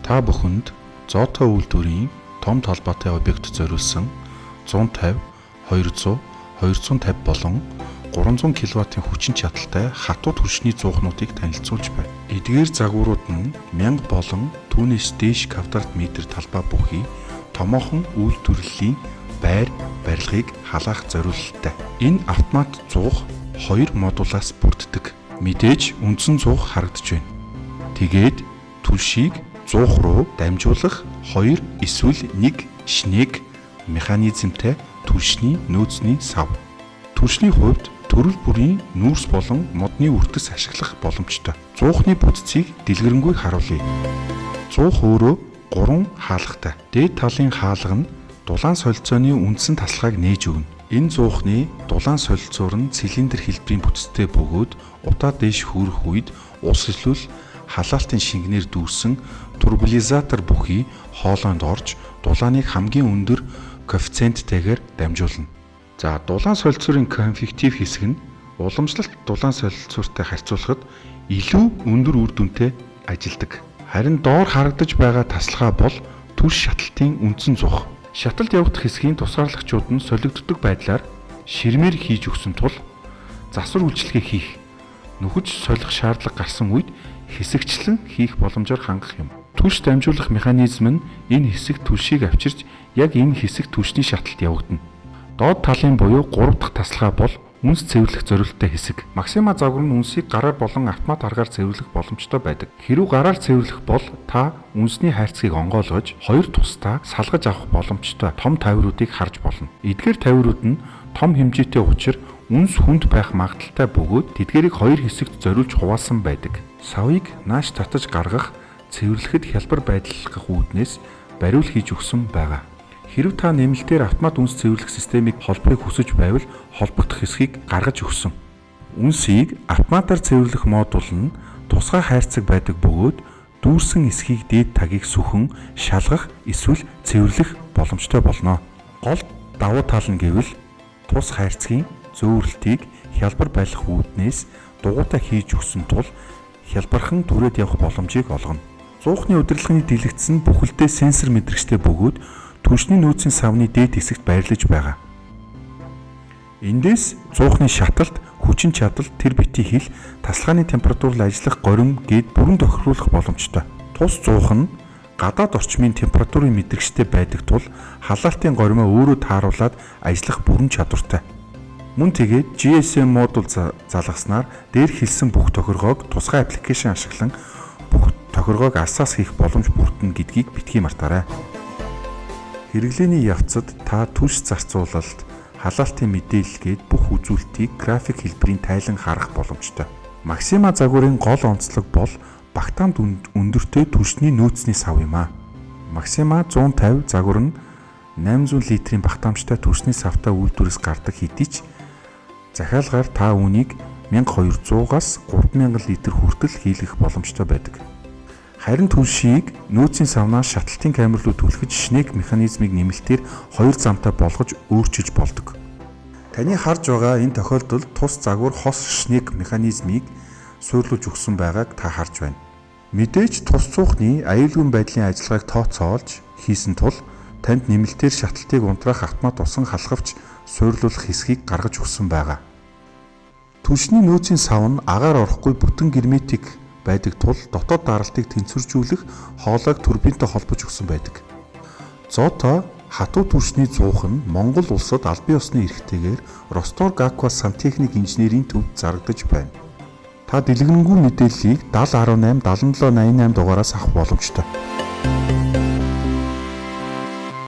Та бүхэнд Зоото үйлдвэрийн том талбайтай объект зориулсан 150, 200, 250 болон 300 кВт-ын хүчин чадалтай хатуу түлшний зуухнуудыг танилцуулж байна. Эдгээр загварууд нь 1000 болон түүнээс дээш квадрат метр талбай бүхий томоохон үйлдвэрлэлийн байр барилгыг халаах зориулалттай. Энэ автомат зуух хоёр модулаас бүрддэг. Мэдээж үндсэн зуух харагдаж байна. Тэгээд түлшийг зуух руу дамжуулах 2 эсвэл 1 шнег механизмтай түлшний нөөцний сав. Түлшний хувьд төрөл бүрийн нүүрс болон модны өртөс ашиглах боломжтой. Зуухны бүтцийг дэлгэрэнгүй харуулъя. Зуух өөрөө 3 хаалгатай. Дээд талын хаалга нь дулаан солилцооны үндсэн тасалгааг нээж өгнө. Энэ зуухны дулаан солилцоор нь цилиндр хэлбэрийн бүтцтэй бөгөөд утаа дээш хөөрөх үед ус эсвэл халаалтын шингэнээр дүүрсэн турбулизатор бүхий хоолойнд орж дулааныг хамгийн өндөр коэффициенттэйгээр дамжуулна. За, дулаан солилцоорын конвектив хэсэг нь уламжлалт дулаан солилцоортой харьцуулахад илүү өндөр үр дүнтэй ажилладаг. Харин доор харагдаж байгаа тасалгаа бол түлш шаталтын үндсэн зух. Шаталт явагдах хэсгийн тусгаарлагчуд нь солигддог байдлаар ширмээр хийж өгсөн тул засвар үйлчилгээ хийх, нөхөж солих шаардлага гарсан үед хэсэгчлэн хийх боломжоор хангах юм. Түлш дамжуулах механизм нь энэ хэсэг түлшийг авчирч яг энэ хэсэг түлшний шаталт явагдана. Доод талын буюу 3 дахь тасалгаа бол үнс цэвэрлэх зориулттай хэсэг. Максима загвар нь үнсийг гараар болон автомат аргаар цэвэрлэх боломжтой байдаг. Хэрв гараар цэвэрлэх бол та үнсний хайрцгийг онгойлгож хоёр тусдаа салгаж авах боломжтой том тавиуруудыг харж болно. Эдгээр тавиурууд нь том хэмжээтэй учир үнс хүнд байх магадлалтай бөгөөд тэдгээрийг хоёр хэсэгт зориулж хуваасан байдаг. Савыг нааш татаж гаргах, цэвэрлэхэд хялбар байдаллах үүднээс бариул хийж өгсөн байгаа. Хэрв та нэмэлтээр автомат үнс цэвэрлэх системийг холбохыг хүсэж байвал холбогдох хэсгийг гаргаж өгсөн. Үнсийг автоматар цэвэрлэх модуль нь тусгай хайрцаг байдаг бөгөөд дүүрсэн эсхийг дээд тагийг сүхэн шалгах эсвэл цэвэрлэх боломжтой болно. Гол давуу тал нь гэвэл тус хайрцгийн зөөвөрлөлтийг хялбар байх үүднээс дугуйтай хийж өгсөн тул хялбархан түрээд явах боломжийг олгоно. Зуухны удирдлагын дэлгэц нь бүхэлдээ сенсор мэдрэгчтэй бөгөөд түлшний нөөцийн савны дээд хэсэгт байрлаж байгаа. Эндээс зуухны шаталт, хүчин чадал, тэр битгий хил, тасалгааны температураар ажиллах горим гээд бүрэн тохируулах боломжтой. Тус зуух нь гадаад орчмын температурын мэдрэгчтэй байдаг тул халаалтын горимоо өөрөө тааруулаад ажиллах бүрэн чадвартай. Мөн тэгээд GSM модуль залгаснаар дээр хэлсэн бүх тохиргоог тусгай аппликейшн ашиглан бүх тохиргоог алсаас хийх боломж бүрдэнэ гэдгийг битгий мартаарай. Хэрэглээний явцад та түлш зарцуулалт, халаалтын мэдээлэл гээд бүх үзүүлэлтийг график хэлбэрийн тайлан харах боломжтой. Максима загварын гол онцлог бол багтаамд өндөртэй түлшний нөөцний сав юм аа. Максима 150 загвар нь 800 литрийн багтаамжтай түлшний савтай үйлдвэрээс гардаг хэдий ч захиалгаар та үүнийг 1200-аас 3000 литр хүртэл хийлгэх боломжтой байдаг. Харин түлшийг нөөцийн савнаас шаталтын камер руу түлхэж шнег механизмыг нэмэлтээр хоёр замтай болгож өөрчилж болдог. Таны харж байгаа энэ тохиолдолд тус загвар хос шнег механизмыг суурлуулж өгсөн байгааг та харж байна. Мэдээж тус цуухны аюулгүй байдлын ажиллагааг тооцоолж хийсэн тул танд нэмэлтээр шаталтыг унтраах автомат усан халахвч суурлуулах хэсгийг гаргаж өгсөн байгаа. Түлшний нөөцийн сав нь агаар орохгүй бүтэн герметик байдаг тул дотоод даралтыг тэнцвэржүүлэх хоолойг турбинтай холбож өгсөн байдаг. Зото хатуу түлшний зуух нь Монгол улсад албан ёсны эрхтэйгээр Ростор Гаква сантехник инженерийн төвд зарагдаж байна. Та дэлгэрэнгүй мэдээллийг 7018 77 88 дугаараас авах боломжтой.